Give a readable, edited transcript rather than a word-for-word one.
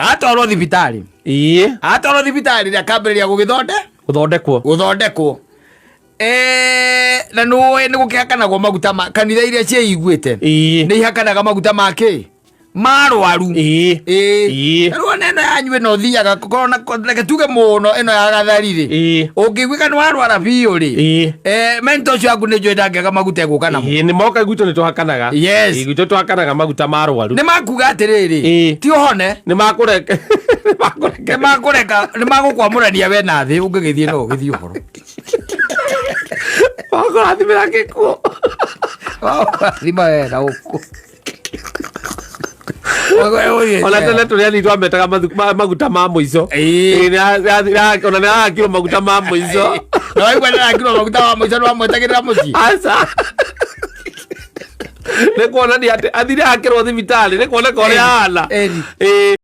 Agatwarwo thibitarĩ. Agatwarwo thibitarĩ rĩ, akambĩrĩria gũgĩthonde Gũthondekwo. Gũthondekwo. Na nĩũĩ nĩ gũkĩhakanagwo maguta ma kanitha iria ciĩiguĩte, nĩ ihakanaga maguta ma kĩ marwaru. Rĩu ona ĩno yanyu ĩno ũthiaga korwo na, reke tuge mũno ĩno ya gathari rĩ, ũngĩiguĩka nĩ warwara biũ rĩ, mento ũcio waku nĩ njũĩ ndangĩaga maguta egũka namo. Ĩĩ, nĩ moka gwitũ nĩ tũhakanaga. Ĩĩ, gwitũ tũhakanaga maguta ma rwaru. Nĩ makuga atĩrĩrĩ, ti ũhone. Nĩ makũreke, nĩ makũreke. Nĩ makũreka, nĩ magũkwamũrania we na thĩ, ũngĩgĩthiĩ no ũgĩthiĩ ũhoro. Makũrathimĩra gĩkuũ. Thima we na ũkũ. Ona tene tũrĩ anini twametaga maguta ma mũico. Ĩĩ, ona nĩ arakirwo maguta ma mũico. Na waigua nĩ arakirwo maguta ma mũico, nĩ wamwetagĩrĩra mũciĩ? Aca, nĩ kuonania atĩ athire akĩrwo thibitarĩ nĩ kuoneka ũrĩa ahana. Ĩĩ.